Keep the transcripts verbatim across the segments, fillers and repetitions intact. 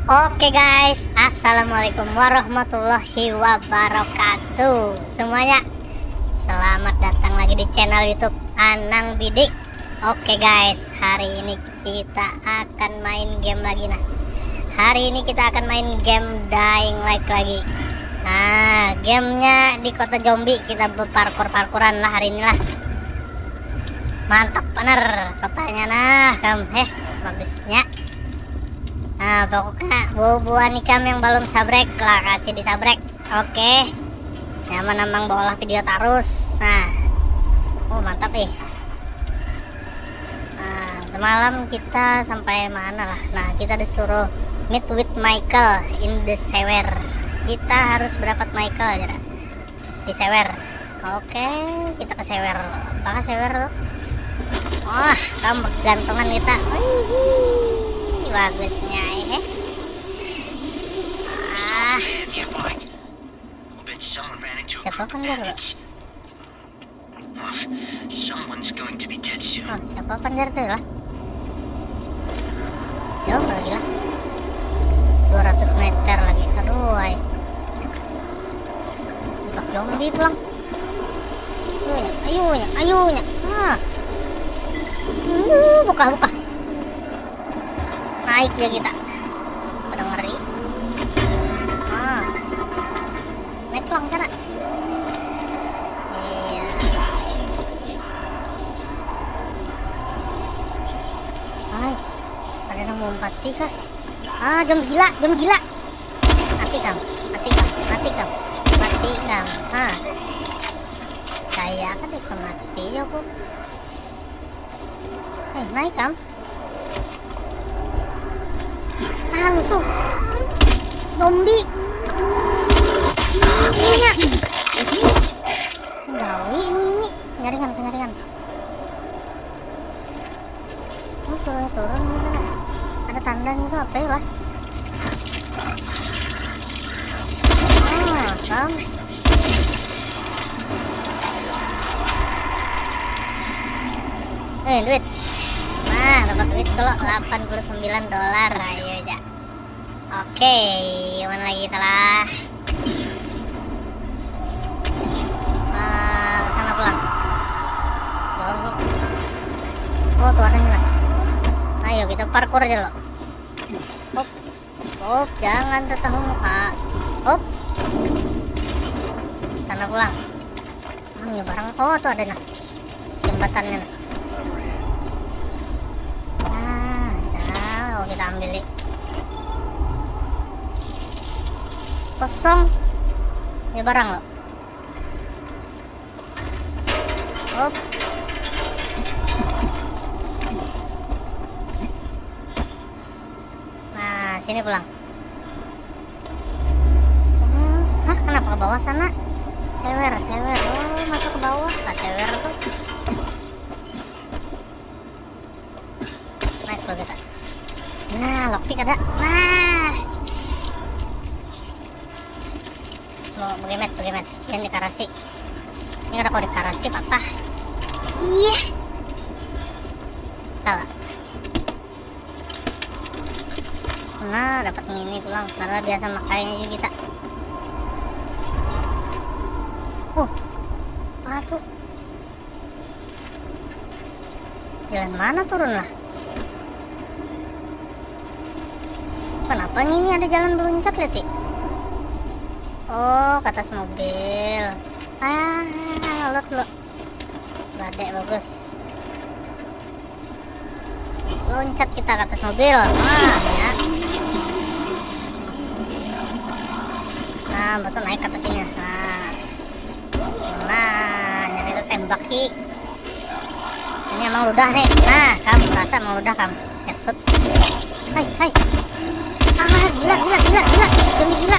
Oke guys, assalamualaikum warahmatullahi wabarakatuh semuanya. Selamat datang lagi di channel YouTube Anang Bidik. Oke guys, hari ini kita akan main game lagi nah. Hari ini kita akan main game Dying Light lagi. Nah, gamenya di kota zombie, kita berparkur-parkuran lah hari ini lah. Mantap bener kotanya nah, kam heh, bagusnya. Nah, pokoknya buah-buahan ikam yang belum sabrek lah, kasih disabrek. Oke. Nyaman nambang baolah video tarus. Nah. Oh, mantap ih. Nah, semalam kita sampai mana lah? Nah, kita disuruh meet with Michael in the sewer. Kita harus berdapat Michael, ya. Di sewer. Oke, kita ke sewer. Apa sewer tuh? Wah, kamu gantungan kita. Wih, bagusnya eh. Ah, siapa panggil lo? Someone's going to be dead soon. Oh, siapa panggil tuh lah? Jauh lagi lah. Dua ratus meter lagi. Aduh, ay. Tembak zombie pulang. Ayo nya, ayo nya, ayo nya. Ah. Uh, buka, buka. Naik ya kita. Pada ngeri. Ah. Naik pulang sana. Iya. Hai, ada yang mau mati kah? Ah, jom gila, jom gila. Mati kam, mati kam, mati kam, mati kam. Ah. Saya kan itu mati ya aku. Eh, naik kam. Ah, musuh. Zombie. Iya. Gawi ini. Penyaringan, penyaringan. Oh, suruh turun ini kan. Ada tanda gitu apa ya lah? Ah, kam. Eh, duit. Nah, dapat duit kalau delapan puluh sembilan dolar. Ayo aja. Oke, mana lagi kita lah? Ah, sana pulang. Jauh nih. Oh, tuh ada sana. Ayo kita parkur aja lo. Hop, hop, jangan tertawa muka. Hop. Sana pulang. Nang nyebarang. Oh, tuh ada nah. Jembatannya nah. Nah, ada. Oh, kita ambil nih. Kosong. Nyebarang lo. Hop. Nah, sini pulang. Hmm, hah, kenapa ke bawah sana? Sewer, sewer. Oh, masuk ke bawah. Lah, sewer tuh. Naik lo kita. Nah, lockpick ada. Nah. Mau bagaimana, bagaimana? Yang dikarasi. Ini kada kau dikarasi, patah. Iya. Kalah. Nah, dapat ini pulang. Karena biasa makainya juga kita. Oh, apa tuh? Jalan mana turun lah? Kenapa ini ada jalan beluncat, Leti? Oh, ke atas mobil. Ah, lot lo. Badai bagus. Loncat kita ke atas mobil. Nah, ya. Nah, betul naik ke atas ini. Nah. Nah, nyari itu tembak ki. Ini emang ludah nih. Nah, kamu rasa emang ludah kamu. Headshot. Hai, hai. Ah, gila, gila, gila, gila. Jadi gila.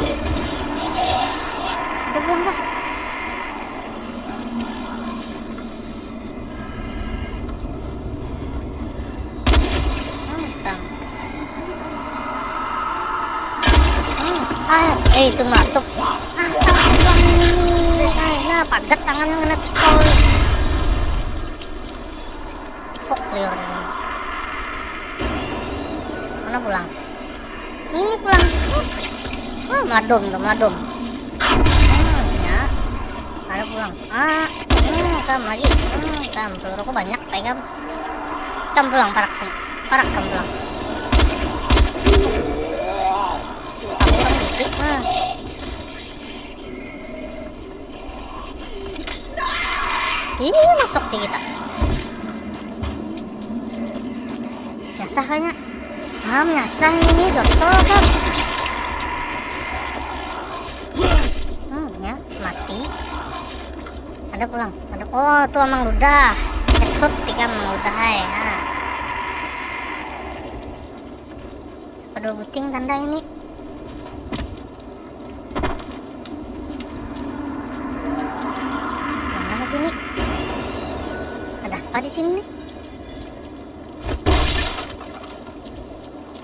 Ada belum dah? Ah, eh, itu masuk. Astaga, ini. Nah, pagat tangannya kena pistol. Kok clear ini? Mana pulang? Ini pulang. Ladum tu, ladum. Hmm, ya. Ada pulang. Ah, hmm, kam lagi. Hmm, kam, peluruku banyak, pai kam. Kam pulang, parak sini. Parak kam pulang. Aku orang dikit, nah. Ih, masuk di kita. Nyasah kayaknya. Ah, nyasah ini, dokter. Hmm, ya, mati. Ada pulang. Ada. Oh, tuh amang ludah. Headshot tiga amang ludah, hai. Ha. Pada buting tanda ini. Mana ke sini? Ada apa di sini nih?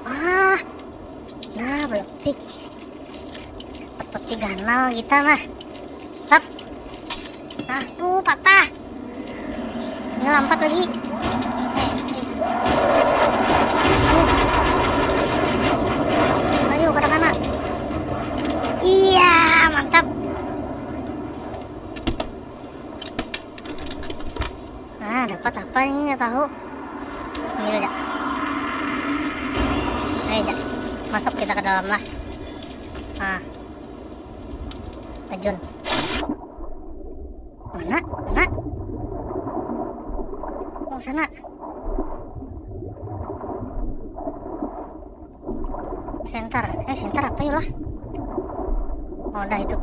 Ah, nah, belepik. Seperti ganal kita mah. Tap. Nah, tuh patah. Ini lampat lagi. Eh, eh. Ayo, kada kana. Iya, mantap. Nah, dapat apa ini, nggak tahu. Ambil aja. Ayo aja. Masuk kita ke dalam lah. Nah. Terjun. Mana? Mana? Oh, sana. Center. Eh, center apa ya lah? Oh, udah itu.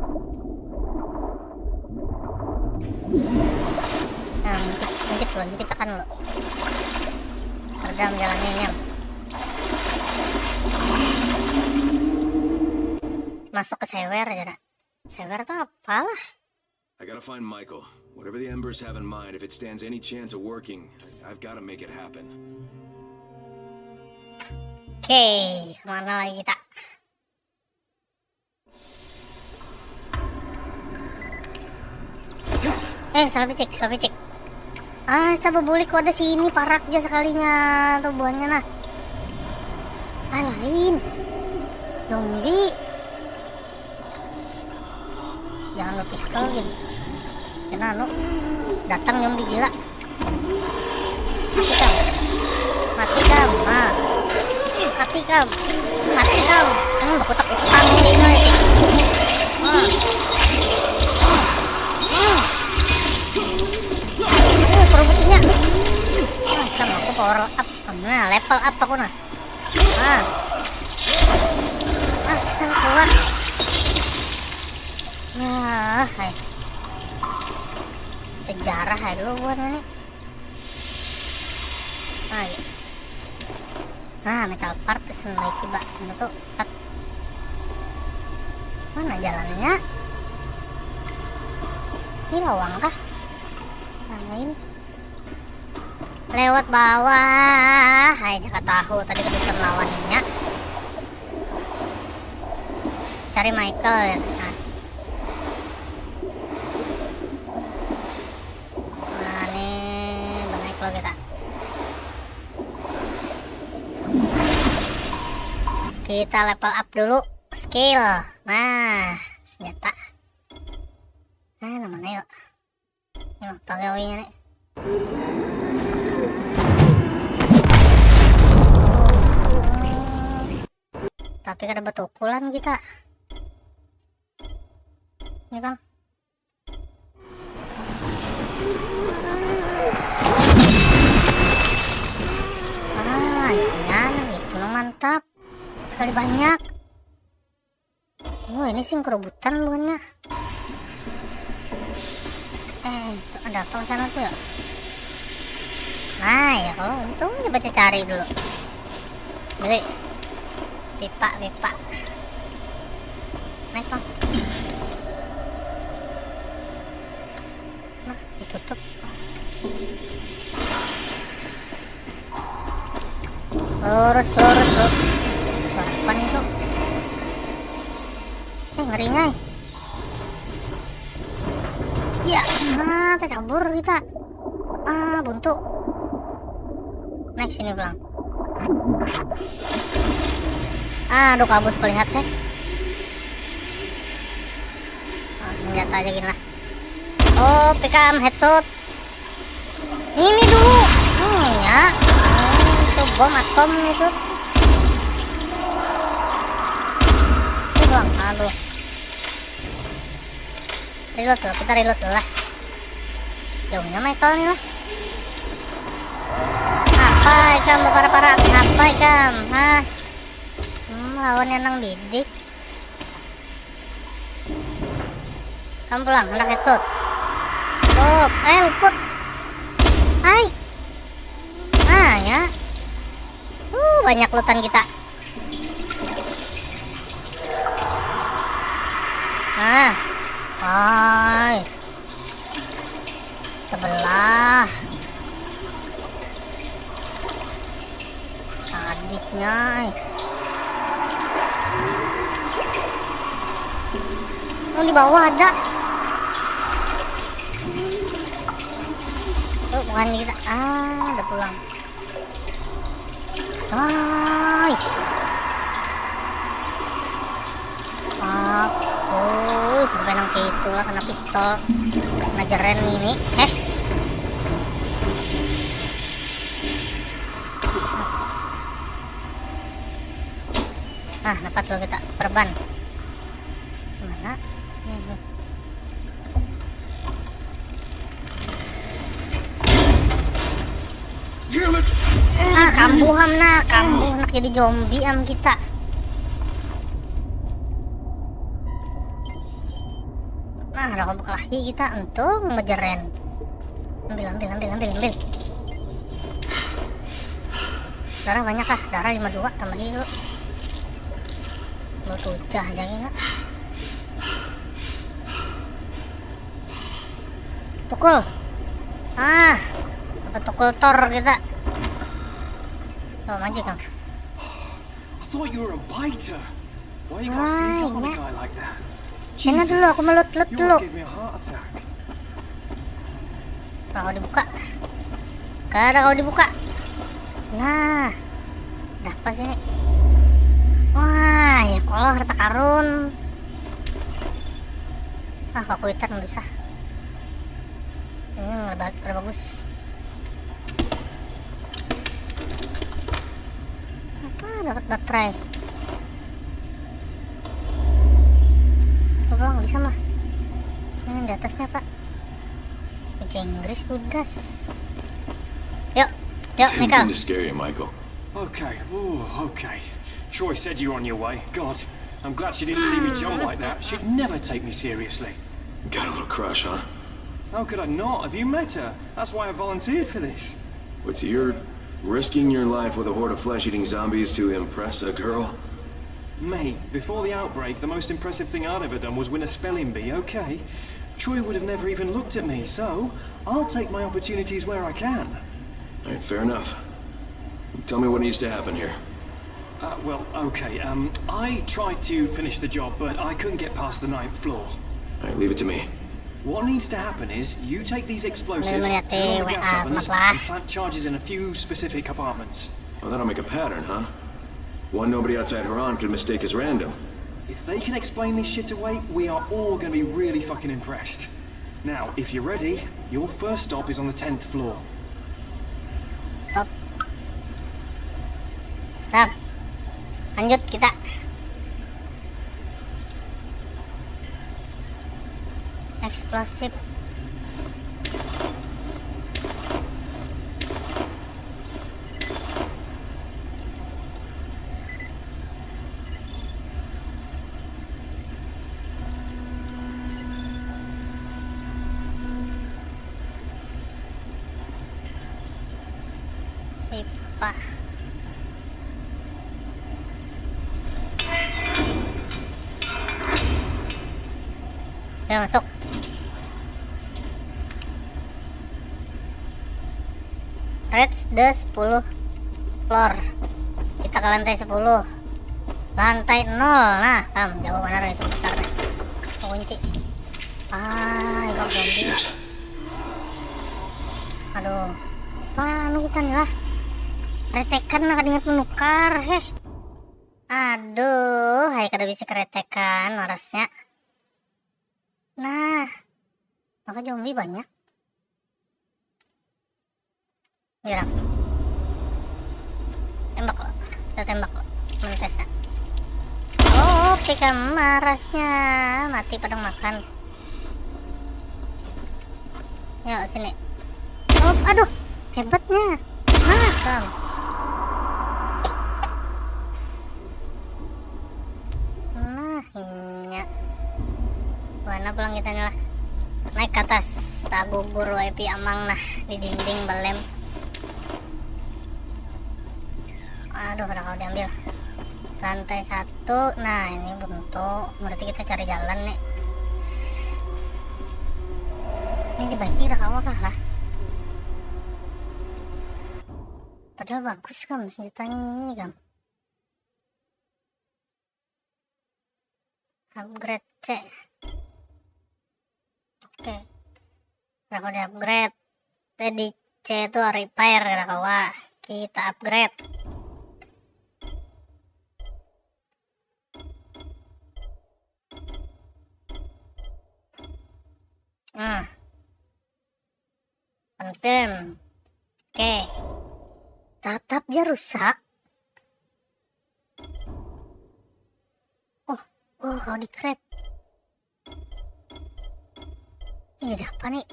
Nah, ngintip, ngintip dulu, ngintip tekan dulu. Redam jalannya, nyam. Masuk ke sewer aja, nak. Sewer tuh apalah? I gotta find Michael. Whatever the Embers have in mind, if it stands any chance of working, I- I've gotta make it happen. Oke, kemana lagi kita? Eh, salah picik, salah picik. Ah, kita bebulik wadah sini, parak aja sekalinya tuh buahnya nah. Ah, lain. Zombie. Jangan lo pistol gitu. Kena anu. Datang zombie gila. Mati kam. Mati kam. Ha. Mati kam. Mati kam. Hmm, bakutak-kutak ini, guys. Hmm. Hmm. Hmm. Uh, perut putihnya. Ah, kam, aku power up. Nah, level up aku nah. Ah. Astaga, kuat. Ya, hai. Penjara hai dulu buat ini. Ah, iya. Nah, metal part terus baik tiba. Ini tuh empat. Mana jalannya? Ini lawang kah? Lain. Lewat bawah. Hai, jaka tahu tadi kedusan lawannya. Cari Michael ya. Nah. Nah, nih, benaik lo kita. Kita level up dulu skill. Nah, senjata. Nah, mana yuk? Ini apa gawinya nih? Tapi kada betukulan kita. Ini, Bang. Ah, iya, nah, itu nang mantap. Sekali banyak. Oh, ini sing kerubutan buhannya. Eh, itu ada apa ke sana tuh ya? Nah, ya kalau untung coba cari dulu. Beli pipa, pipa. Naik, Bang. Nah, ditutup. Lurus, lurus, lurus. Suara apa nih tuh? Eh, ngerinya, eh. Ya, nah, tercabur kita. Ah, buntu. Naik sini pulang. Aduh, kabus melihat, eh. Senjata aja gini lah. Oh, pikam headshot. Ini dulu. Hmm, ya. Hmm, itu bom atom itu. Itu doang. Aduh. Reload dulu, kita reload dulu lah. Jauhnya Michael nih lah. Apa ikam berpara-para? Apa ikam? Hah? Hmm, lawannya nang bidik. Kamu pulang, hendak headshot. Tuh, eh luput. Hai. Ah, ya. Uh, banyak lutan kita. Ah. Hai. Tebelah. Sadisnya, eh. Oh, di bawah ada. Oh, bukan kita. Ah, ada pulang. Hai. Aku sampai nang itu lah, kena pistol. Kena jeren ini. Eh. Ah, dapat lo kita perban. Mana? Ini. Ah, kambuh am nah, kambuh nak jadi zombie am kita. Nah, rokok berkelahi kita, untung mejeren. Ambil, ambil, ambil, ambil, ambil. Darah banyak lah, darah lima dua, tambahi dulu. Dua tujuh aja gini. Tukul. Ah, apa tukul tor kita. Oh, maju, Kang. I thought you were a biter. Why you gotta sneak up on a guy like that? Sini dulu, aku melut-lut You dulu. almost gave me a heart attack. Kalau dibuka. Kada kalau dibuka. Nah. Ada apa sini? Wah, ya Allah, harta karun. Ah, kakuitan bisa. Ini lebih terbagus. Apa dapat baterai? Apa nggak bisa mah? Ini di atasnya, Pak. Bahasa Inggris budas. Yuk, yuk, Didn't Michael. mean to scare you, Michael. Okay, ooh, okay. Troy said you were on your way. God, I'm glad she didn't see me jump like that. She'd never take me seriously. Got a little crush, huh? How could I not? Have you met her? That's why I volunteered for this. Wait, so you're risking your life with a horde of flesh-eating zombies to impress a girl? Mate, before the outbreak, the most impressive thing I'd ever done was win a spelling bee, okay? Troy would have never even looked at me, so I'll take my opportunities where I can. All right, fair enough. Tell me what needs to happen here. Uh, well, okay, um, I tried to finish the job, but I couldn't get past the ninth floor. All right, leave it to me. What needs to happen is you take these explosives, Melihat turn on the di gas W A ovens, telah. And plant charges in a few specific compartments. Well, that'll make a pattern, huh? One nobody outside Harran could mistake as random. If they can explain this shit away, we are all gonna be really fucking impressed. Now, if you're ready, your first stop is on the tenth floor. Stop. Stop. Lanjut kita. Explosive. Pipa. Ya, masuk. Reach the sepuluh floor. Kita ke lantai sepuluh. Lantai nol. Nah, kam, jauh benar itu mutarnya. Kunci. Ah, itu zombie. Shit. Aduh. Apa anu kita nih lah? Retekan lah, kada ingat menukar, heh. Aduh, hai kada bisa keretekan marasnya. Nah, maka zombie banyak. Gerak. Tembak lo. Kita tembak lo. Mentesnya. Oh, P K marasnya. Mati padang makan. Yuk, sini. Oh, aduh. Hebatnya. Nah, kam. Nah, inya. Mana pulang kita nih lah. Naik ke atas. Tagugur W P amang nah di dinding belem. Aduh, udah kalau diambil. Lantai satu. Nah, ini buntu. Berarti kita cari jalan nih. Ini dibaiki udah kawa kah lah? Padahal bagus kam senjatanya ini kam. Upgrade C. Oke. Udah kalau di-upgrade. Tadi C itu repair kada kawa. Kita upgrade. Nah. Confirm. Oke. Tatap ja rusak. Oh, oh, kalau di-craft. Ini ada apa nih?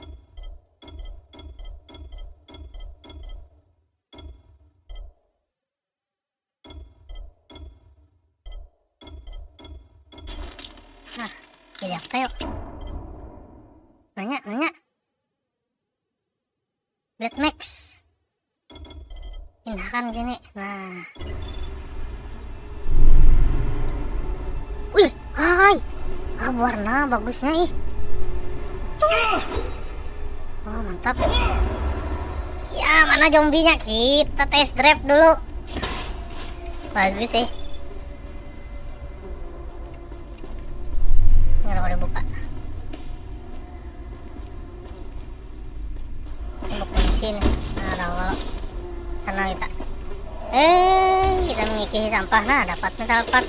Nah, jadi apa yuk? Nanya, nanya. Black Max. Pindahkan sini. Nah. Wih, hai. Ah, warna bagusnya ih. Wah, mantap. Ya, mana zombinya? Kita test drive dulu. Bagus sih. Ini udah buka. Ini kunci nih. Nah, udah, udah. Sana kita. Eh, kita mengikihi sampah. Nah, dapat metal part.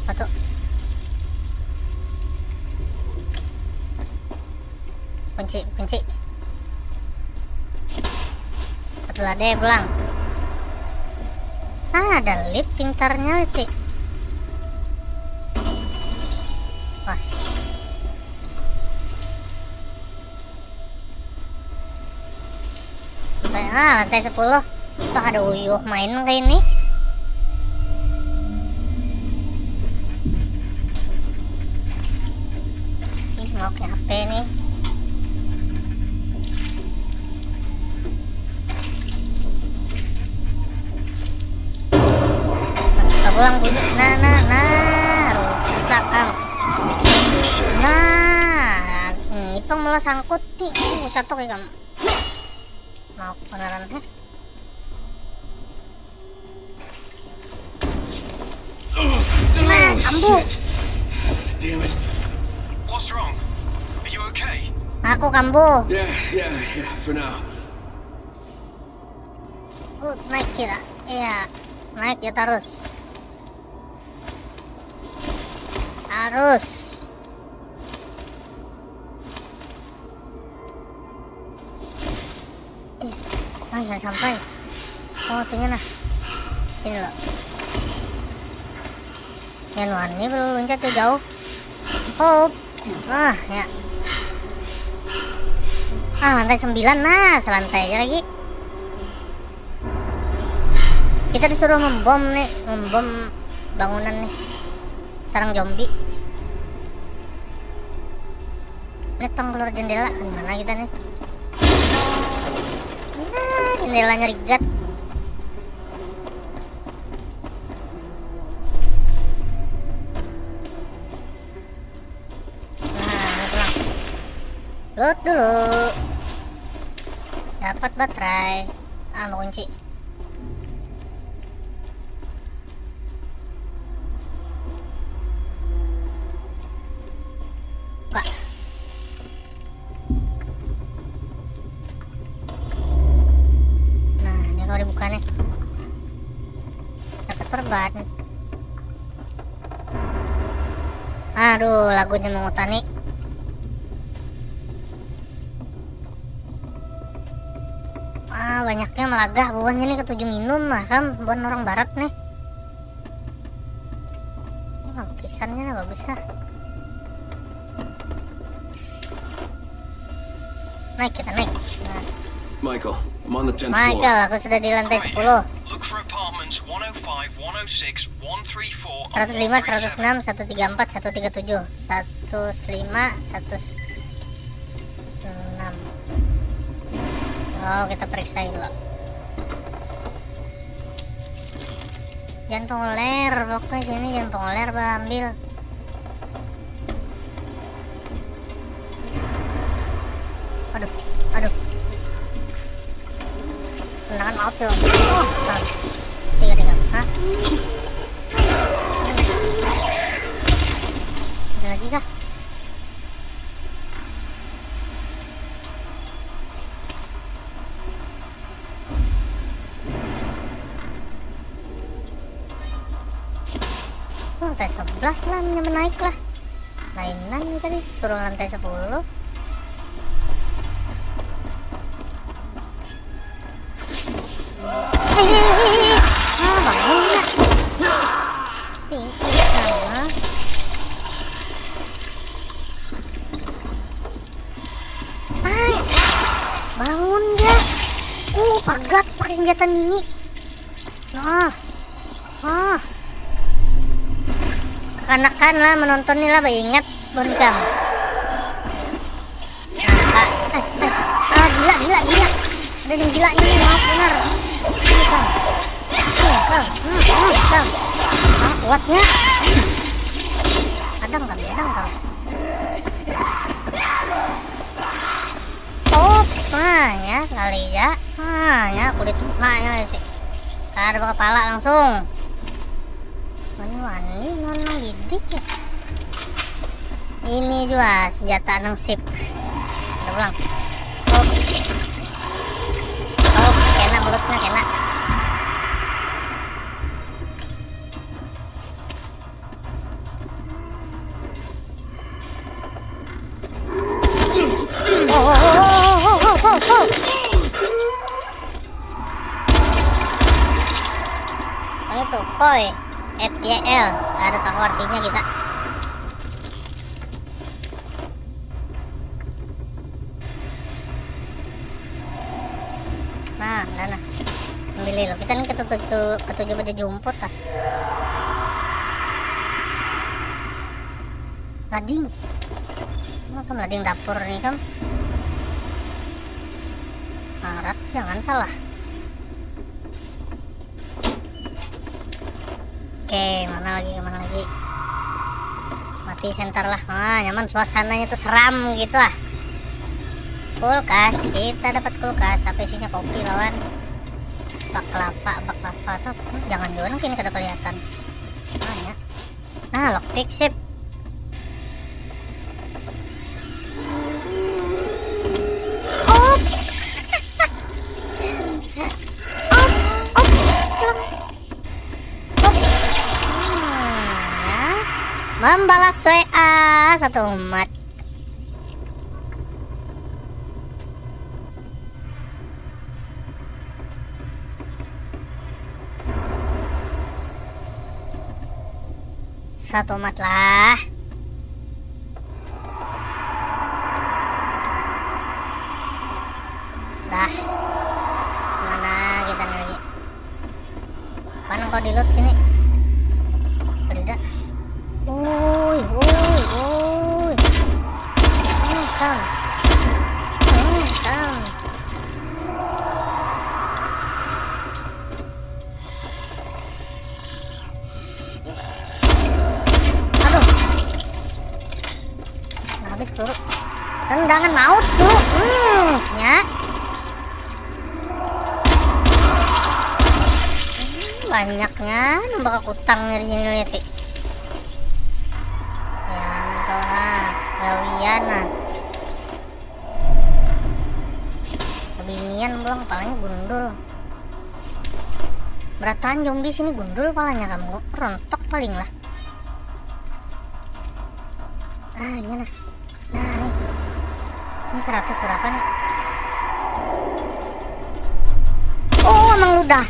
Apa tuh? Kunci, kunci. Satu lade pulang. Ah, ada lift pintarnya, Ti. Pas. Sampai, ah, lantai sepuluh. Tuh ada uyuh main kayak ini. Ih, mau ke H P nih. Kita pulang bunyi. Nah, nah, nah. Rusak, Kang. Nah, ini pang malah sangkut nih. Uh, catok ya, Kang. Mau kebenaran, heh. Nah, kambuh. Shit. Damn it. What's wrong? Are you okay? Aku kambuh. Yeah, yeah, yeah, for now. Uh, naik kita. Iya, naik ya terus. Harus. Eh, ah, jangan sampai. Oh, itunya nah. Sini lo. Yang wani belum loncat tuh jauh. Oh, ah, ya. Ah, lantai sembilan, nah, selantai aja lagi. Kita disuruh membom nih, membom bangunan nih. Sarang zombie. Ini tong keluar jendela, di mana kita nih? Nah, jendelanya rigat. Nah, ini pulang. Load dulu. Dapat baterai. Ah, mau kunci. Buka. Nah, ini kalau dibuka nih. Dapat perban. Aduh, lagunya mengutani. Ah, banyaknya melagah buhannya nih, ketuju minum lah kam, buhan orang barat nih. Oh, lukisannya nih bagus lah. Naik kita, naik. Nah. Michael, I'm on the tenth floor. Michael, aku sudah di lantai sepuluh. Look for apartments one oh five, one oh six, one three four, seratus lima, seratus enam, satu tiga empat, satu tiga tujuh, seratus lima, seratus enam. Oh, kita periksa dulu. Jangan pengoler, pokoknya sini jangan pengoler, bah, ambil. Aduh, aduh. Tendangan maut tuh. Oh, salah. Tiga, tiga. Hah? Ada lagi kah? Lantai sebelas lah, nyaman naik lah. Lainan tadi suruh lantai sepuluh. Hei, hei, hei, hei. Ah, bangun lah. Ih, sama. Hai, bangun ja. Uh, pagat pakai senjata mini. Nah. Ah. Kekanakan lah menonton ni lah, baingat buhan ikam. Ah, eh, eh. Ah, gila, gila, gila. Ada yang gila ini, maaf benar. Ini, Kang. Ini, Kang. Hmm, hmm, Kang. Ah, kuatnya. Kadang, Kang, kadang, Kang. Top, nah, ya, sekali ja. Nah, ya, kulit mukanya nanti. Kada berkepala langsung. Wani-wani, nang bidik ya. Ini jua senjata nang sip. Kita pulang. Top. Top, kena mulutnya, kena. Oh, oh, oh, oh, oh, oh, oh. Mana tuh, Foy? F Y L. Ada tahu artinya kita. Nah, nah, nah. Ambil lo. Kita ni ketuju, ketuju bajumput lah. Lading. Mana kam lading dapur ni kam? Arat, jangan salah. Oke, mana lagi, mana lagi? Mati senter lah. Ah, nyaman suasananya tuh, seram gitu ah. Kulkas, kita dapat kulkas. Apa isinya? Kopi lawan baklava, baklava tuh apa? Jangan juga mungkin kada kelihatan. Ah, ya. Nah, lockpick, sip. Op. Op, op, pulang. Op. Nah, ya. Membalas W A satu umat. Satu umat lah. Dah. Mana kita ni lagi? Mana kau di loot sini? Ada dah. Woi, woi, woi. Hmm, kam. Hmm, kam. Aduh. Habis peluru. Tendangan maut tuh. Hmm, ya. Hmm, banyaknya nambah kutang dari ini, lihat, Ti. Ya, tuh, nah, gawian, nah. Binian pulang, kepalanya gundul. Berataan zombie sini gundul palanya, kamu rontok paling lah. Nah, ini nah. Nah, nih. Ini seratus berapa nih? Oh, emang ludah.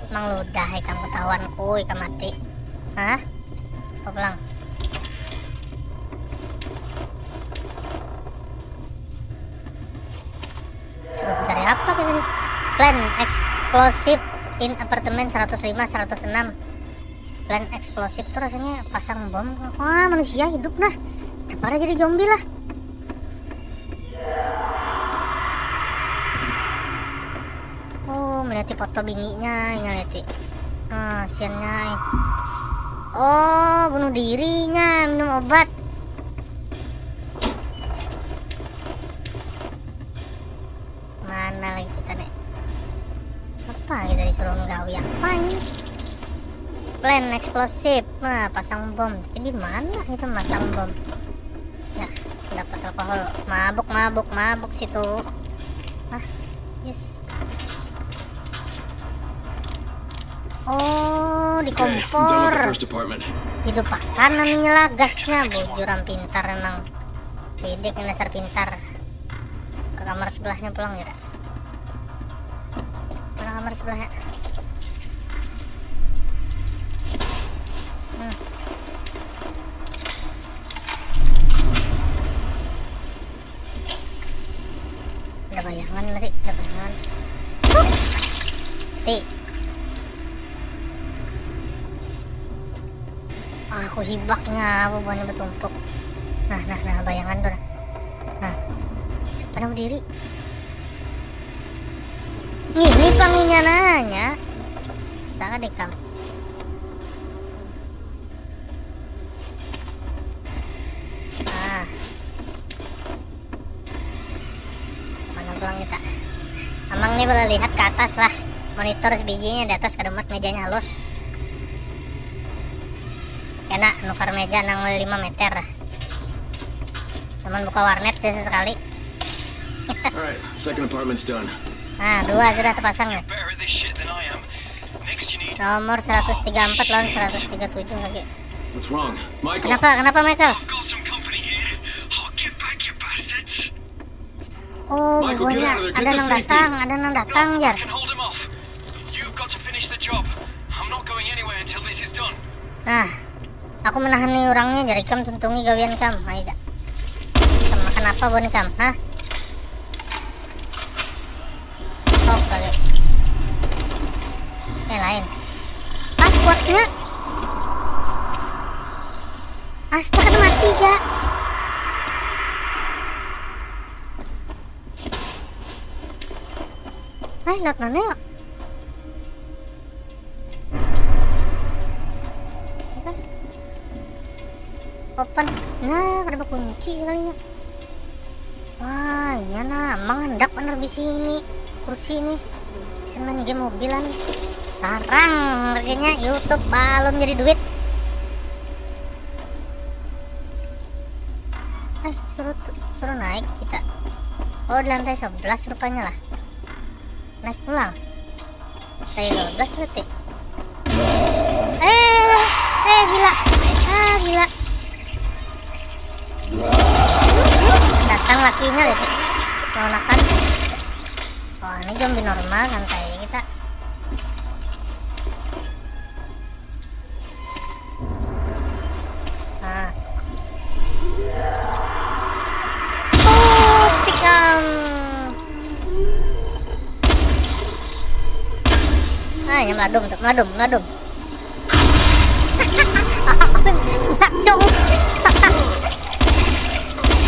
Emang ludah, ikam ketahuan ku, ikam mati. Hah? Apa pulang? Sudah mencari apa kita nih? Plan explosive in apartemen seratus lima, seratus enam. Plan explosive tuh rasanya pasang bom. Wah, manusia hidup nah. Kenapa jadi zombie lah? Oh, melihat foto bininya, ini lihat. Ah, siannya. Oh, bunuh dirinya, minum obat. Mana lagi kita nih? Apa kita disuruh menggawi apa ini? Plan explosive. Nah, pasang bom. Tapi di mana kita masang bom? Ya, dapat alkohol. Mabuk, mabuk, mabuk situ. Ah, yes. Oh, di kompor. Hidup akan anunya lah, gasnya. Bujur am pintar emang. Bidik dasar pintar. Ke kamar sebelahnya pulang ya. Mana kamar sebelahnya? Hmm. Ada bayangan tadi, ada bayangan. Ti. Ah, aku hibaknya apa buahnya bertumpuk. Nah, nah, nah, bayangan tuh nah. Nah. Siapa nang berdiri? Ini panginya nanya. Sangat deh kamu. Nah. Mana pulang kita? Amang nih boleh lihat ke atas lah. Monitor sebijinya di atas, kada muat mejanya halus. Kena nukar meja nang lima meter. Cuman buka warnet aja sekali. Alright, second apartment's done. Nah, dua sudah terpasang nih. Better at this shit than I am. Next you need Nomor seratus tiga empat lawan seratus tiga tujuh lagi. What's wrong? Michael? Kenapa? Kenapa, Michael? I've got some company here. I'll get back, you bastards. Oh, Michael, get bubuhannya out of there. Get ada to nang safety. Datang, ada nang datang, no, jar. I can hold him off. You've got to finish the job. I'm not going anywhere until this is done. Nah, aku menahan nih orangnya, jar ikam tuntungi gawian kam. Ayo, ja. Ikam makan apa buhan ikam, hah? Top kali. Eh, lain. Passwordnya. Astaga, mati, ja. Hai, lewat mana ya? Open. Nah, kada bakunci sekalinya. Wah, iya nah, emang handak banar bisi ini, kursi ini. Bisa main game mobilan. Larang harganya, YouTube balum jadi duit. Eh, suruh tu-, suruh naik kita. Oh, di lantai sebelas rupanya lah. Naik pulang. Saya dua belas berarti. Eh, eh, gila. Ah, gila. Datang lakinya, lihat. Lawan akan. Wah, ini zombie normal, santai kita. Nah. Oh, tikam. Ah, ini meladum tuh, meladum, meladum. Nak cung.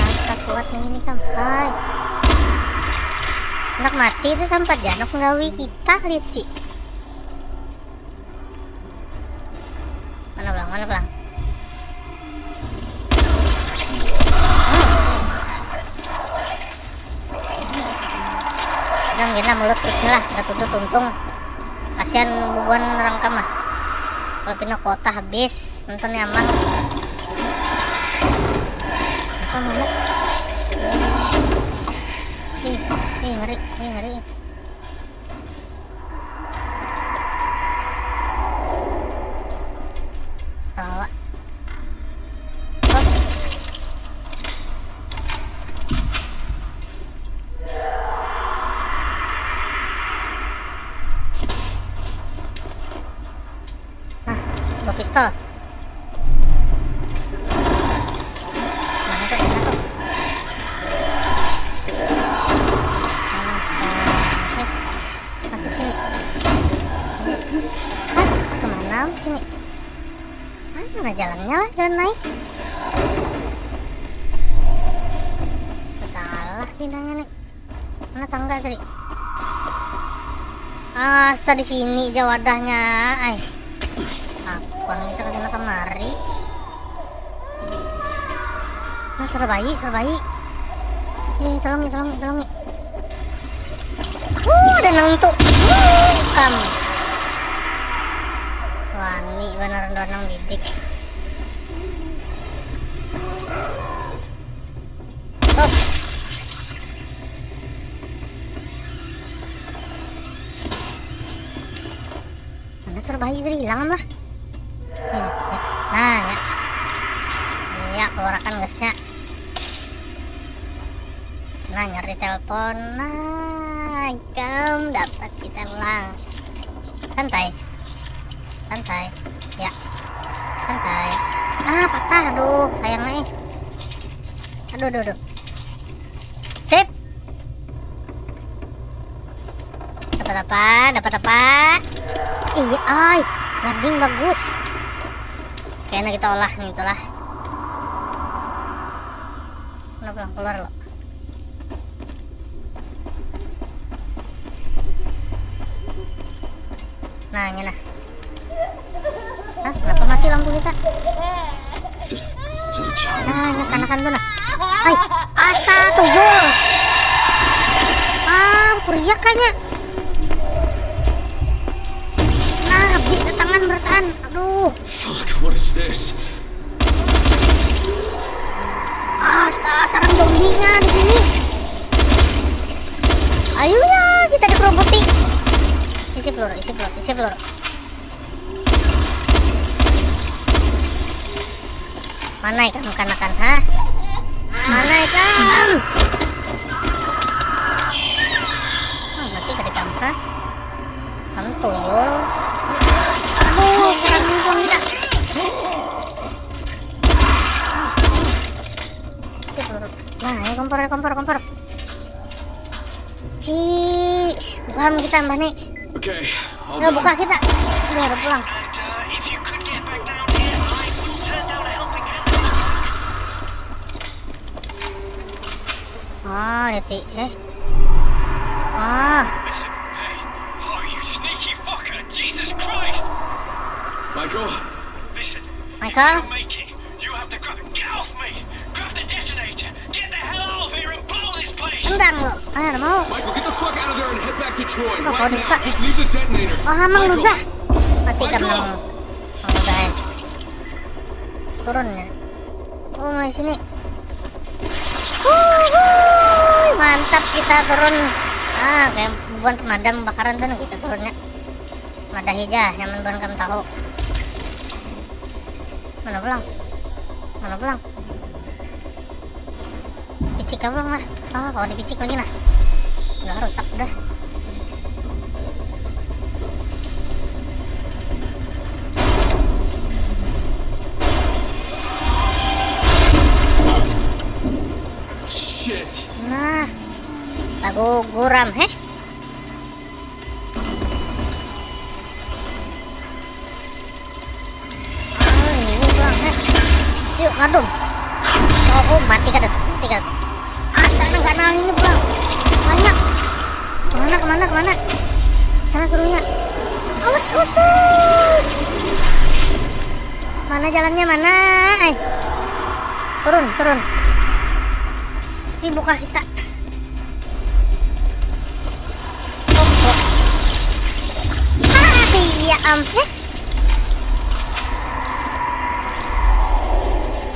Astaga, kuat nih ini, kam. Hai. Nak mati itu sampat janok nggawi kita, lihat sih. Mana pulang? Mana pulang? Jangan gila mulut kecil lah, kita tuntut untung. Kasihan bubuhan orang kam lah. Kalau pina kuota habis, nonton nyaman. Siapa mana? Ih, ih, ngeri, ih, ngeri. Bawa. Oh. Tol. Mana tuh? Mana tuh? Astaga. Eh, masuk sini. Sini. Hah, kemana, Om, sini? Mana jalannya lah, jalan naik? Salah pindahnya nih. Mana tangga tadi? Asta, di sini ja wadahnya. Ai. Apa kita ke sana kemari? Nah, suruh bayi, suruh bayi. Eh, tolong, tolong, tolong. Uh, ada nang untuk. Uh, kam. Wani benar nang bidik. Mana suruh bayi tadi hilang lah. Ini, ya. Nah, ya. Ya, keluarkan gasnya. Nah, nyari telepon. Nah, ikam dapat kita pulang. Santai. Santai. Ya. Santai. Ah, patah. Aduh, sayang, eh. Aduh, aduh, aduh. Sip. Dapat apa? Dapat apa? Iya, ay. Lading bagus. Kayaknya kita olah nih, itulah. Udah pulang keluar lo. Nah, ini nah. Hah, kenapa mati lampu kita? Nah, ini kanakan tuh nah. Hai, astaga, tuyul. Ah, kuriak kayaknya. Nah, habis tangan berataan. Aduh. Fuck, what is this? Astaga, sarang zombinya di sini. Ayo ya, kita dikeroboti. Isi peluru, isi peluru, isi peluru. Mana ikam kanakan, ha? Mana ikam? Ah, mati kada ikam, ha? Kamu tuyul. Aduh, serang lingkung kita. Nah, ini kompor, kompor, kompor. Ci, buka kita, Mbah, nih. Okay, all done. Buka kita. Udah, udah pulang. Ah, lihat, eh. Ah. Michael? Michael? Tendang lo. Ah, ada mau. Michael, get the fuck out of there and head back to Troy right now. Just leave the detonator. Oh, amang udah. Mati kan, Michael. Amang udah, eh. Turun ya. Oh, mulai sini. Wuhui, mantap kita turun. Ah, kayak bubuhan pemadam kebakaran tuh kita turunnya. Madahi ja, nyaman buhan kam tahu. Mana pulang? Mana pulang? Picik apa, Mah? Oh, kawan dipicik lagi nah. Sudah rusak sudah. Shit. Nah, lagu guram, heh. Ah, ini pulang, heh. Yuk, ngadum. Oh, oh, mati kada tuh, mati kada tuh. Astaga, nggak nang ini pulang. Banyak. Kemana, kemana, kemana? Sana suruhnya. Awas, awas, awas. Mana jalannya, mana? Eh. Turun, turun. Tapi buka kita. Ah, iya, ampun.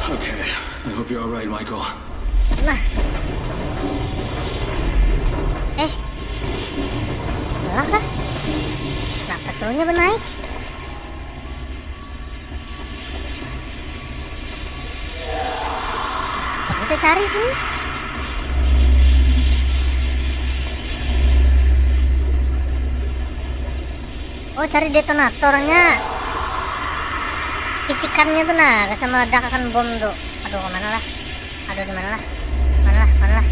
Okay, I hope you're all right, Michael. Nah. Eh. Salah kah? Kenapa suruhnya benaik? Kita cari sini. Oh, cari detonatornya. Picikannya tuh nah, kasih meledak akan bom tuh. Aduh, kemana lah? Aduh, di mana lah? Mana lah? Mana lah?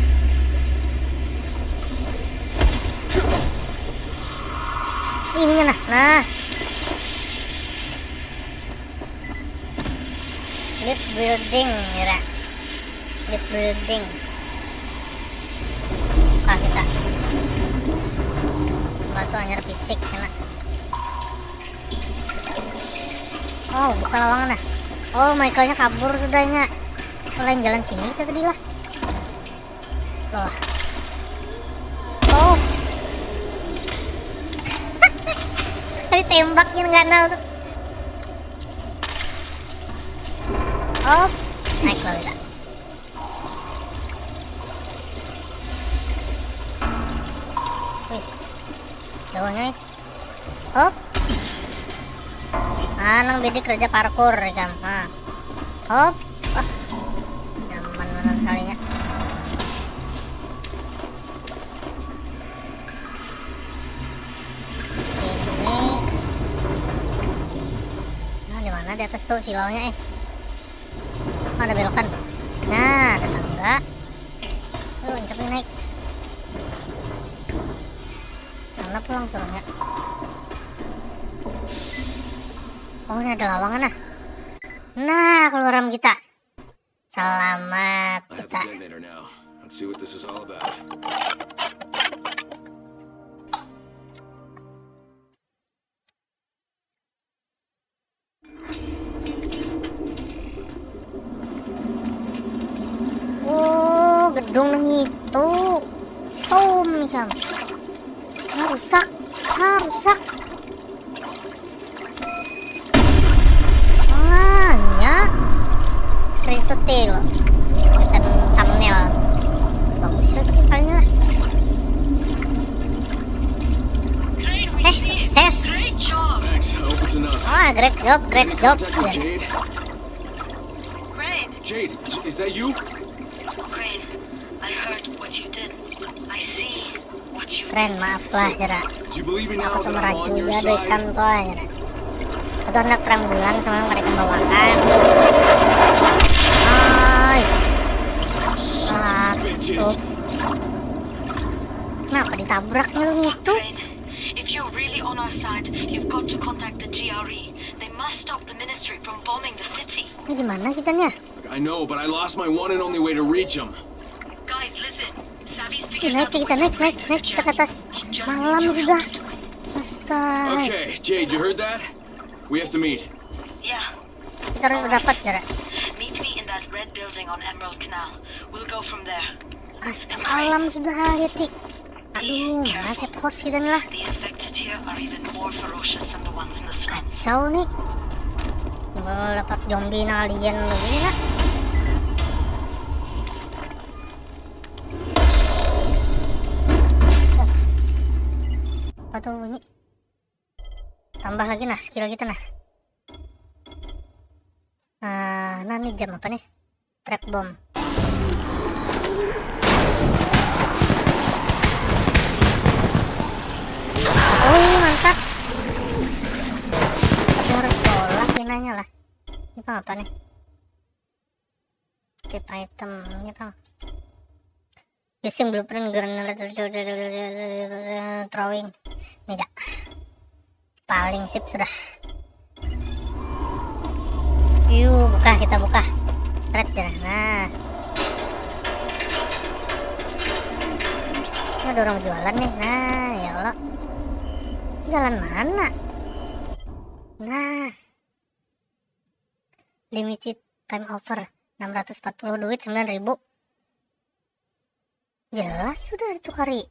Ininya nah, nah. Lift building, ya. Lift building. Buka kita. Batu anyar picik, enak. Oh, buka lawangnya nah. Oh, Michaelnya kabur sudahnya. Lain jalan sini kita tadi lah. Loh. Oh. Sekali tembaknya nggak nol tuh. Oh, naik lah kita. Wih, jauhnya, eh. Hop. Ah, nang bidik kerja parkur ikam. Ah. Hop. Wah. Nyaman benar sekalinya. Sini. Nah, di mana di atas tuh silaunya, eh? Oh, ada belokan. Nah, ada tangga. Tuh, encok nih naik. Sana pulang suruhnya. Oh, ini ada lawangan nah. Nah, keluaran kita. Selamat I have the kita. Detonator now. Let's see what this is all about. Oh, gedung nang itu. Tom ikam. Ah, rusak. Ah, rusak. Ah, nya. Screenshot deh lo. Pesan thumbnail. Bagus ya tuh kalinya lah. Eh, sukses. Thanks. I hope it's enough. Ah, great job, great Any job. Contact with Jade? Crane, Jade, is that you? Crane, I heard what you did. I see what you Crane, did. Maaf lah, Jera. Do you believe me now Aku tuh that I'm on meracu your ya side? Doikan kau, Jera. Aku tuh anak terang bulan sama mereka bawakan. Ay. Sons of Ah, bitches. Tuh. Kenapa ditabraknya lu itu? Crane, if you're really on our side, you've got to contact the G R E. They must stop the ministry from bombing the city. Ini di mana kitanya? I know, but I lost my one and only way to reach him. Guys, listen. Savvy's Ih, picking naik up kita, with naik, naik, Victor naik kita ke Germany. Atas. He just Malam needs your sudah. Help. Astaga. Okay, Jade, you heard that? We have to meet. Yeah. Kita harus Alright. Berdapat, Jara. Meet me in that red building on Emerald Canal. We'll go from there. Astaga, malam sudah, lihat, Ci. Aduh, nasib host kita nih lah. The infected here are even more ferocious than the ones in the slums. Kacau nih. Mau dapat zombie nang alien begini lah. Oh. Apa tuh bunyi? Tambah lagi nah skill kita nah. Ah, nah, ini jam apa nih? Trap bomb. Oh, mantap. Tapi harus olah pinanya lah. Ini pang apa nih? Keep item ini pang. Using blueprint granate throwing. Ini dah. Paling sip sudah. Yuk, buka, kita buka. Red ya. Nah. Ini ada orang jualan nih. Nah, ya Allah. Jalan mana? Nah. Limited time offer, enam ratus empat puluh duit sembilan ribu. Jelas sudah ditukari.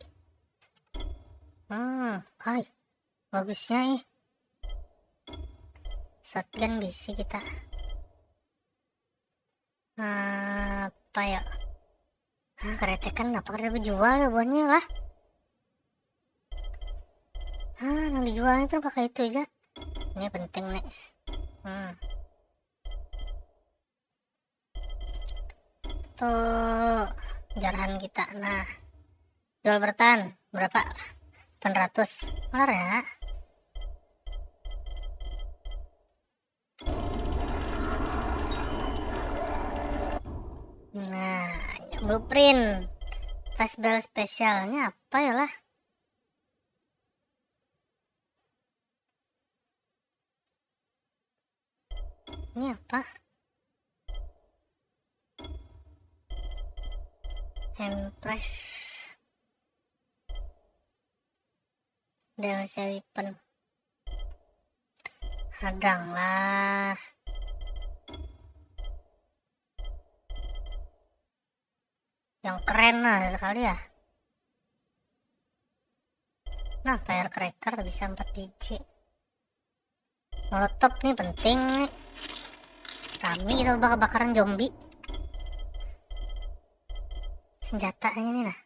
Hmm, hai. Bagusnya ih. Shotgun bisi kita. Apa ya? Ah, keretekan apa kada bejual ya buahnya lah. Ah, nang dijualnya tuh kakak itu aja. Ini penting nih. Hmm. Tuh jarahan kita. Nah. Jual bertahan berapa? Delapan ratus. Benar ya? Nah, blueprint flashbang spesialnya apa ya lah? Ini apa? Empress. Delcia weapon. Hadang lah. Yang keren lah sekali ya. Nah, firecracker bisa empat biji. Molotov nih penting nih. Rami kita bakar-bakaran zombie. Senjatanya nih nah.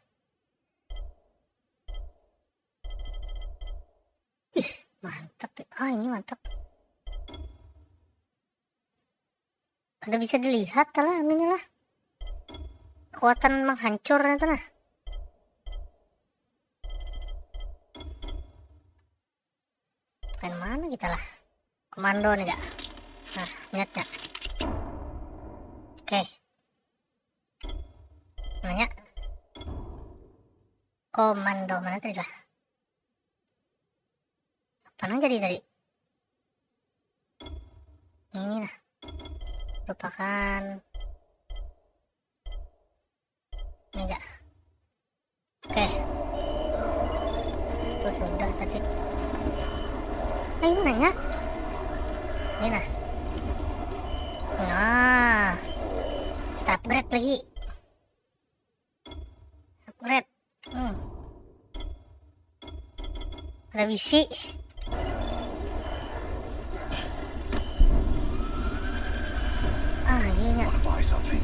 Ih, mantap ya. Ah, ini mantap. Kada bisa dilihat lah anunya lah. Kekuatan menghancur itu nah. Main mana kita lah? Komando nih, Kak. Nah, lihat, Kak. Oke. Nanya. Komando mana tadi lah? Apa nang jadi tadi? Ini nah. Merupakan meja. Oke. Itu sudah tadi. Eh, ini nanya. Ini nah. Nah. Kita upgrade lagi. Upgrade. Hmm. Ada bisi. Ah, iya nya. Wanna buy something?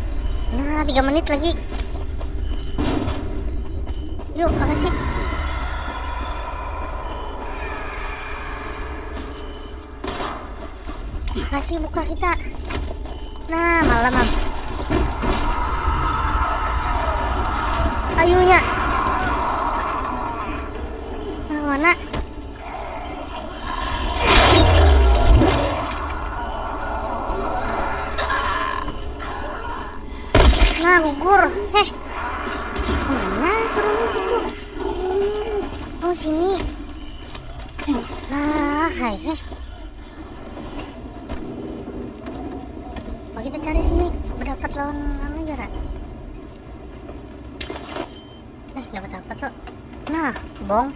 Nah, tiga menit lagi. Yuk, makasih. Makasih, buka kita. Nah, malam am. Ayunya. Nah, mana? Nah, gugur. Heh. Mana suruhnya situ? Oh, sini. Nah, hai, heh. Oh, kita cari sini. Berdapat lawan anu aja, Ra. Eh, dapat apa tuh? Nah, bom.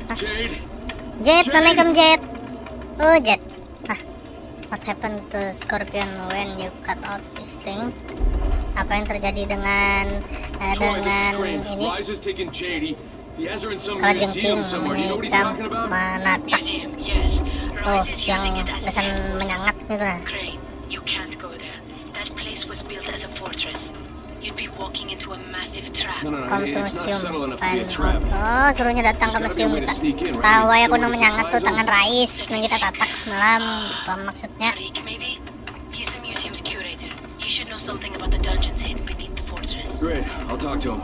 Ah. Jade. Jade, Jade. Nanaikam Jade. Oh, Jade. Ah. What happened to Scorpion when you cut out this thing? Apa yang terjadi dengan eh, Troy, this is dengan Crane. Ini? Rais has taken Jade. He, he has her in some Kalajengking museum somewhere. Do you know what he's menyikam talking about? Menatap. Museum, yes. Tuh, Rais is yang using it as kesan an menyangat gitu nah. Crane, you can't go there. That place was built as a fortress. You'd be walking into a massive trap. No, no, no, Come to it's not museum. Subtle enough to be a trap. Oh, suruhnya datang ke museum kita. Tahu ya aku nang menyangat tuh tangan Rais, nang kita tatak semalam, apa maksudnya? Tariq, maybe? He's the museum's curator. He should know something about the dungeons hidden beneath the fortress. Great, I'll talk to him.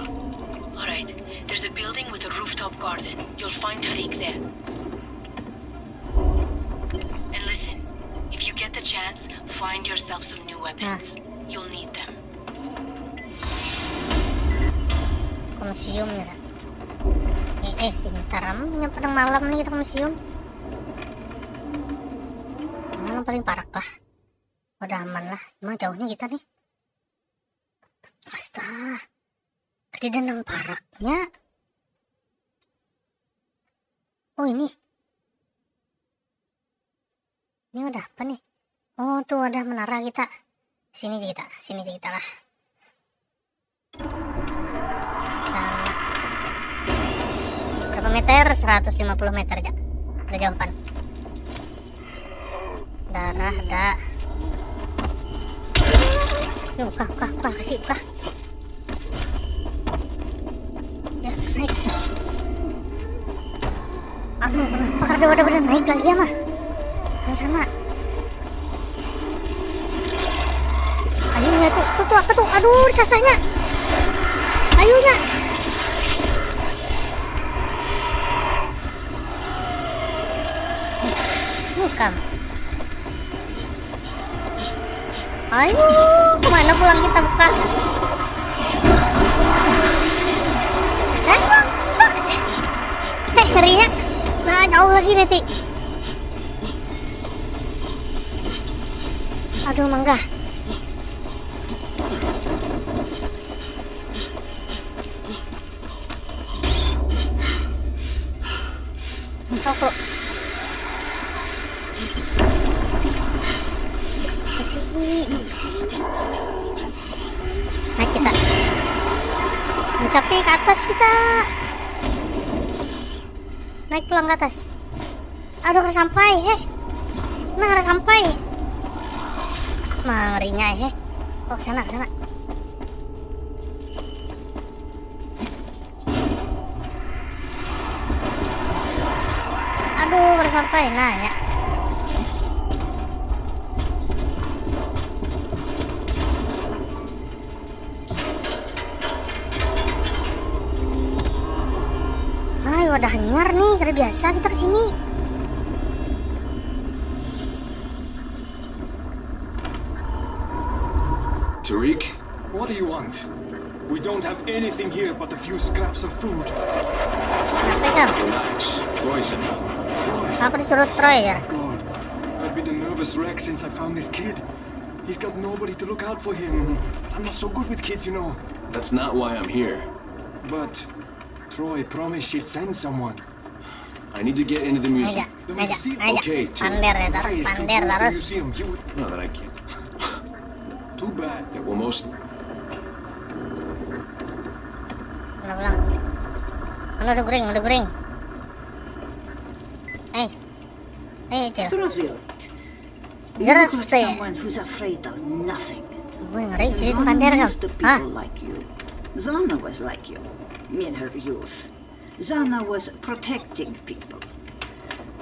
All right, there's a building with a rooftop garden. You'll find Tariq there. And listen, if you get the chance, find yourself some new weapons. You'll need them. Ke museum ya. Eh, eh, pintar am, nyampe nang malam nih kita ke museum. Mana paling parak lah. Udah aman lah. Emang jauhnya kita nih. Astaga. Kada ada nang paraknya. Oh, ini. Ini wadah apa nih? Oh, tuh wadah menara kita. Sini aja kita, sini aja kita lah. Sana. Berapa meter? Seratus lima puluh meter aja. Udah jauh pan. Darah, dah. Yuk, buka, buka, buka, kasih, buka. Ya, naik. Aduh, kenapa kada wadah-wadah naik lagi ya, mah? Yang sama. Akhirnya tuh, tuh, tuh, apa tuh? Aduh, disasahnya. Ayunya. Bukan. Ayo, kemana pulang kita buka? Hah? Eh, ngerinya. Nah, jauh lagi nanti. Aduh, mangga. Soko. Kasih. Naik kita. Mencapai ke atas kita. Naik pulang ke atas. Aduh, harus sampai, heh. Nah, harus sampai. Nah, ngerinya, heh. Oh, ke sana, ke sana. Aduh, harus sampai, nah, ya. Hai, wadah hanyar nih, kada biasa kita kesini. Tariq? What do you want? We don't have anything here but a few scraps of food. Kenapa ikam? Relax. Troy's in there. Troy? Aku disuruh Troy ya. God, I've been a nervous wreck since I found this kid. He's got nobody to look out for him. But I'm not so good with kids, you know. That's not why I'm here. But Troy promised she'd send someone. I need to get into the museum. Aja, aja, aja. Okay, Tariq. Pander ya, terus pander terus. No, that I can't. Too bad. Yeah, well, most. Mana pulang? Mana udah guring, udah guring. Eh, eh, Cil. Terus, Will. You look like someone who's afraid of nothing. Wih, ngeri sih pander kan. Zana used to people like you. Zana was like you in her youth. Zana was protecting people.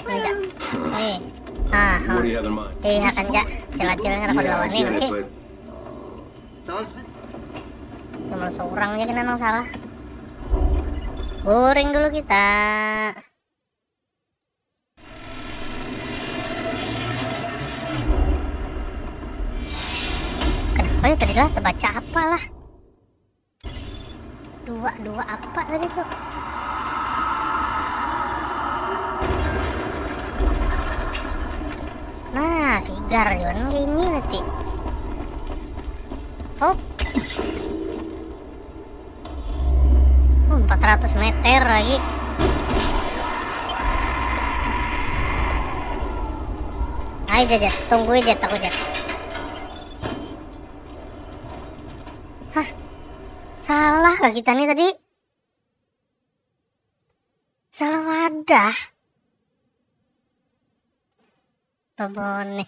Aja. Wih. Ah, what do you have in mind? Eh, akan ja, cil-cil nggak dapat lawan nih, oke. Those Cuma seorang aja kena nang salah. Goreng dulu kita. Kenapa ya tadi lah terbaca apa lah? Dua, dua apa tadi tuh? Nah, sigar cuman kayak ini nanti. Hop. Oh, empat ratus meter lagi. Ayo, Jajat, tunggu aja, takut aja. Hah? Salah kah kita nih tadi? Salah wadah. Babonek.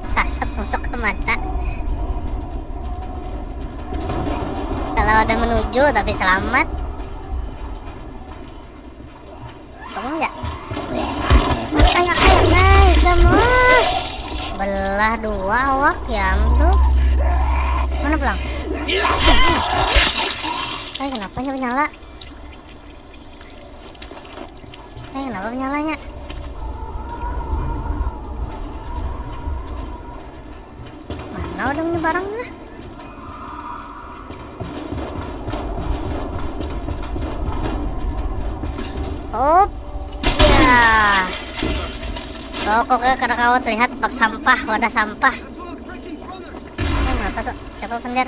Sasat masuk ke mata. Salah wadah menuju, tapi selamat. Tunggu ya. Ayo, ayo, ayo, kamu. Belah dua awak ya, tuh. Mana pulang? Eh, kenapa nyala? Eh, kenapa menyalanya? Mana udah punya barang lah. Op. Ya. Pokoknya kada kawa terlihat bak sampah, wadah sampah. Eh, kenapa tuh? Siapa pender?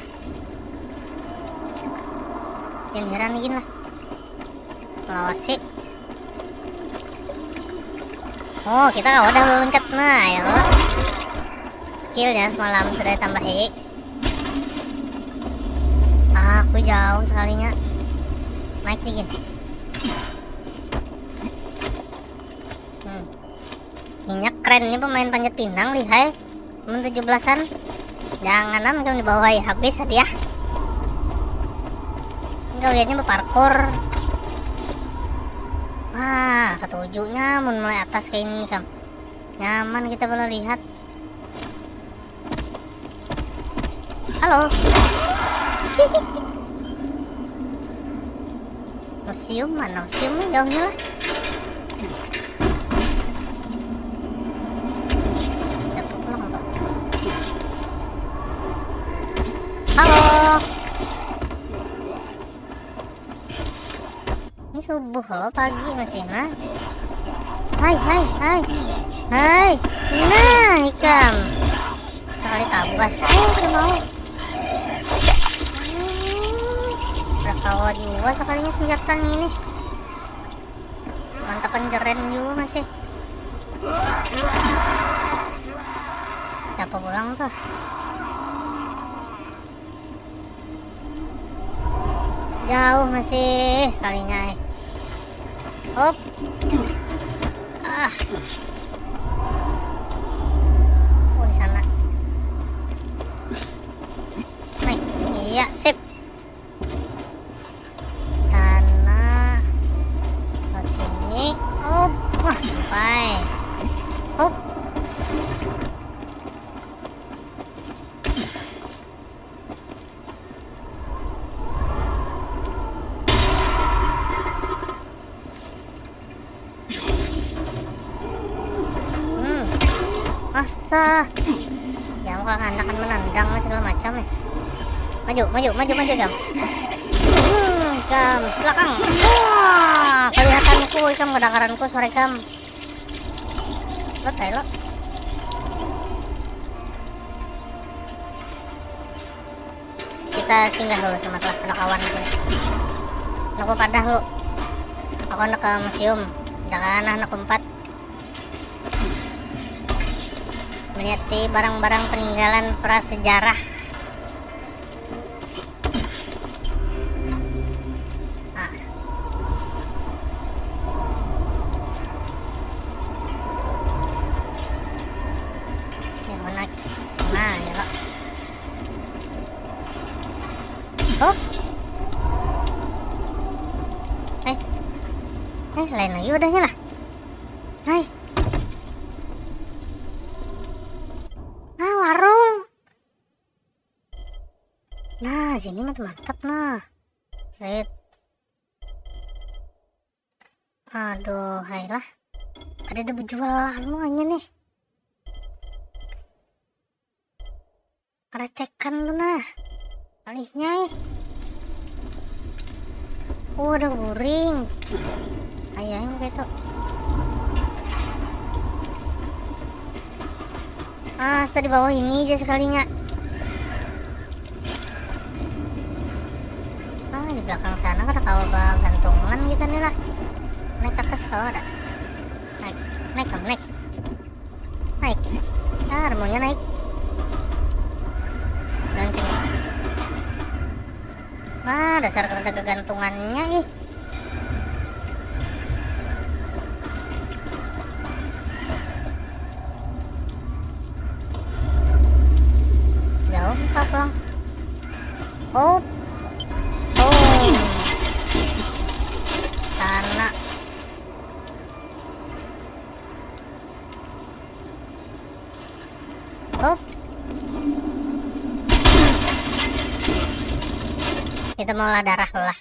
Jangan heran gini lah. Lawasi. Oh, kita kawa dah loncat. Nah, ya lo. Skill ya semalam sudah ditambahi. Aku jauh sekalinya. Naik dikit. Hmm. Inya keren nih pemain panjat pinang, lihai. Mun tujuh belasan. Jangan am ikam di bawah ya, habis hadiah. Gawiannya berparkour. Wah, ketujuhnya mun mulai atas kayak ini kam. Nyaman kita boleh lihat. Halo. Museum mana? Museumnya jauhnya lah. Siapa pulang tuh? Subuh lo pagi masih nah. Hai, hai, hai. Hai. Nah, ikam. Sakali tabas. Oh, kada mau. Hmm, kada kawa jua sakalinya senjata ini. Mantapan jeren jua masih. Siapa pulang tuh? Jauh masih sekalinya, eh. Hop. Ah. Oh, di sana. Naik. Iya, sip. Sana. Lewat sini. Hop. Wah, sampai. Hop. Hmm. Asta. Ya, muka anak kan menendang segala macam ya. Maju, maju, maju, maju, Kam. Hmm, Kam, belakang. Wah, kelihatanku, Kam, kedengaranku, sorry, Kam. Lo, tai, lo. Kita singgah dulu, Sumat lah, ada kawan di sini. Aku padah lu. Aku handak ke museum. Dah kan, anak empat. Melihat di barang-barang peninggalan prasejarah. Ah. Yang mana? Nah, ya, Kak. Oh. Eh. Eh, lain lagi wadahnya lah. Hai. Ah, warung. Nah, sini mantap-mantap nah. Sip. Aduh, hai lah. Kada ada bejual anu aja nih. Recekan tu nah. Alihnya, eh. Oh, ada guring. Ayahnya kayak itu. Ah, sudah di bawah ini aja sekalinya. Ah, di belakang sana kada kawa bagantungan kita nih lah. Naik ke atas kawa ada. Naik, naik, Kam, naik. Naik. Ah, remonya naik. Dan sini. Ah, dasar kada ada gantungannya, ih. Jauh kita pulang. Oh. Oh. Tanah. Oh. Kita mau olah darah lah.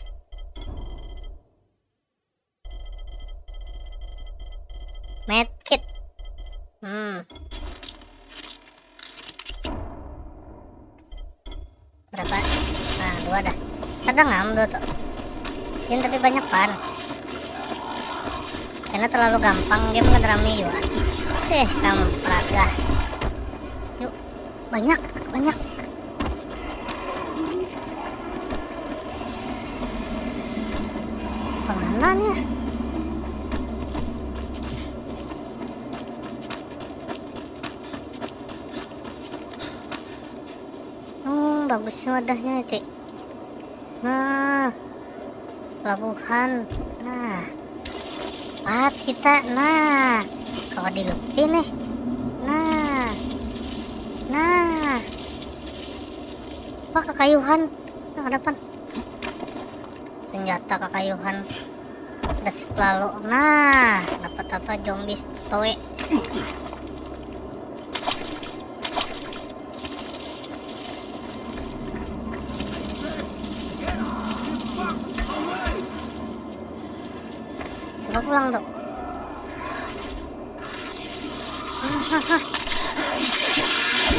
Medkit. Hmm. Berapa? Nah, dua dah. Sedang am dua tuh. Ini tapi banyak pan. Karena terlalu gampang game, kada rame jua. Eh, kamprat dah. Yuk, banyak, banyak. Kemana nih? Hmm, bagusnya wadahnya, Ti. Nah, pelabuhan. Nah, empat kita. Nah, kalau dilupi nih. Nah, nah. Apa, kakayuhan? Nah, ada pan. Senjata kakayuhan. Dasip lalu. Nah, dapat apa, zombie stoe. Coba pulang tuh.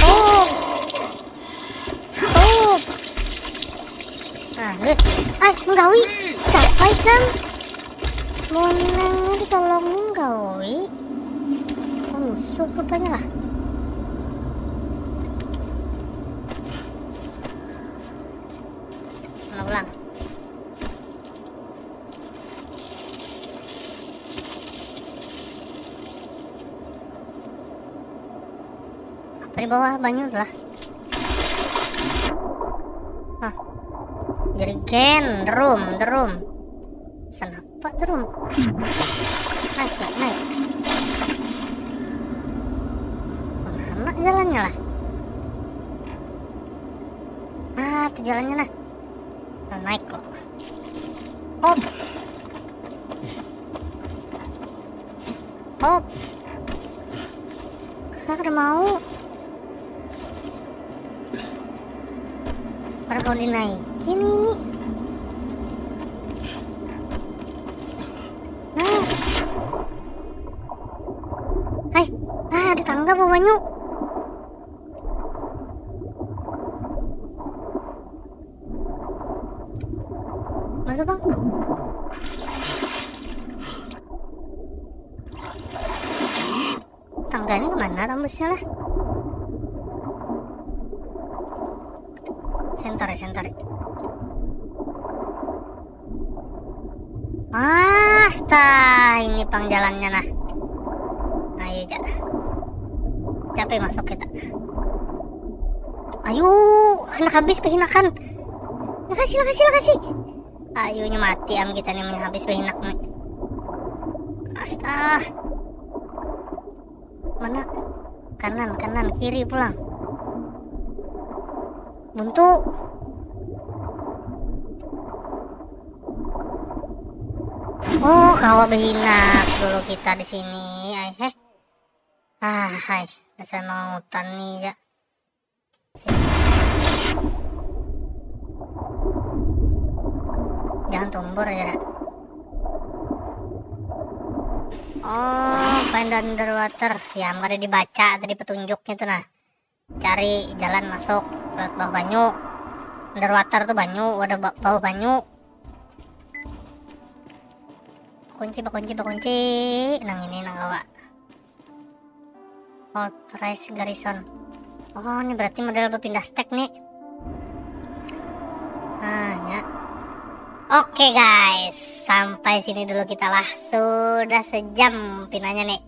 Oh. Oh. Nah, lihat. Ay, menggawi. Siapa ikam? Monangnya ditolongin gawi. Oh, musuh rupanya lah. Ulang, ulang. Apa di bawah banyu tu lah? Ah. Jerigen, drum, drum. Senapa drum? Naik, naik, naik. Mana jalannya lah? Ah, tu jalannya nah. Nah, naik kok. Hop. Hop. Saya kada mau. Pada kau dinaikin ini. Nah. Hai, ah, ada tangga bawahnya. Masuk, Bang. Tangga ini kemana tembusnya lah? Sentari, sentari. Asta, ini pang jalannya nah. Ayo, ja. Capek masuk kita. Ayo, anak habis pahinakan. Lakasi, lakasi, lakasi. Ayunya mati am kita nih, habis bahinak nih. Asta. Mana? Kanan, kanan, kiri pulang. Buntu. Oh, kawa bahinak dulu kita di sini. Ai, heh. Ah, hai. Dasar mangutan nih, ja. Jangan tumbur aja, Ra. Oh, find underwater. Ya, kada dibaca tadi petunjuknya tuh, nah. Cari jalan masuk lewat bawah banyu. Underwater tuh banyu, wadah ba-, bawah banyu. Kunci, bakunci, bakunci. Nang ini, nang kawa. Old Rice Garrison. Oh, ini berarti model berpindah stack nih. Nah, ya. Oke guys, sampai sini dulu kita lah. Sudah sejam pinanya nih.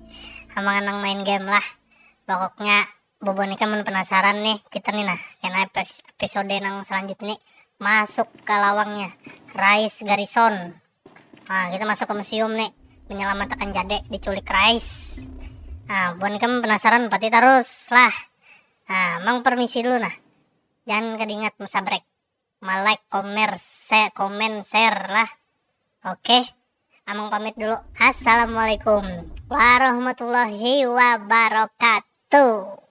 Amangan nang main game lah. Pokoknya, bubuhan ikam mun penasaran nih, kita nih nah, kena epis-, episode nang selanjutnya nih, masuk ke lawangnya Rice Garrison. Nah, kita masuk ke museum nih, menyelamatkan Jade diculik Rice. Nah, buhan ikam penasaran, pati terus lah. Nah, mang permisi dulu nah. Jangan kada ingat mesabrek, me-like, komer, se-, komen, share lah. Oke, amang pamit dulu. Assalamualaikum warahmatullahi wabarakatuh.